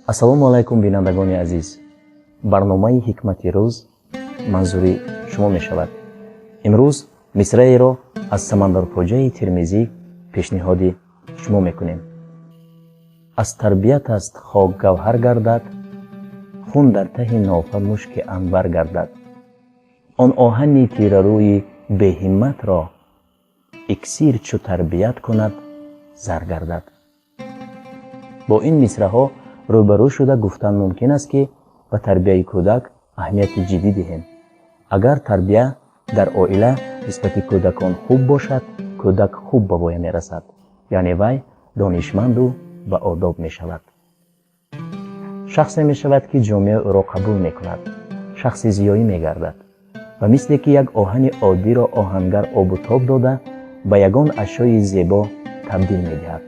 Ассалому алайкум, бинандагони азиз. Барномаи «Ҳикмати рӯз» манзури шумо мешавад. Имрӯз мисраеро аз Самандарпоҷаи Термизӣ пешниҳоди шумо мекунем. Аз тарбият аст хок гавҳар гардад, хун дар таҳи нофа мушки анбар гардад. Он оҳани тирарӯи беҳимматро иксир чу тарбият кунад, зар гардад. Бо ин мисраҳо рӯбарӯ шуда гуфтан мумкин аст, ки ба тарбияи кӯдак аҳамияти ҷиддӣ диҳем. Агар тарбия дар оила нисбати кӯдакон хуб бошад, кӯдак хуб ба воя мерасад, яъне вай донишманду ба одоб мешавад, шахсе мешавад, ки ҷомеа ӯро қабул мекунад, шахси зиёӣ мегардад ва мисле ки як оҳани оддиро оҳангар обу тоб дода, ба ягон ашёи зебо табдил медиҳад.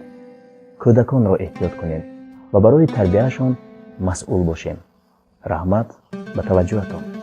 Кӯдаконро эҳтиёт кунем ва барои тарбияашон масъул бошем. Раҳмат ба таваҷҷӯҳатон.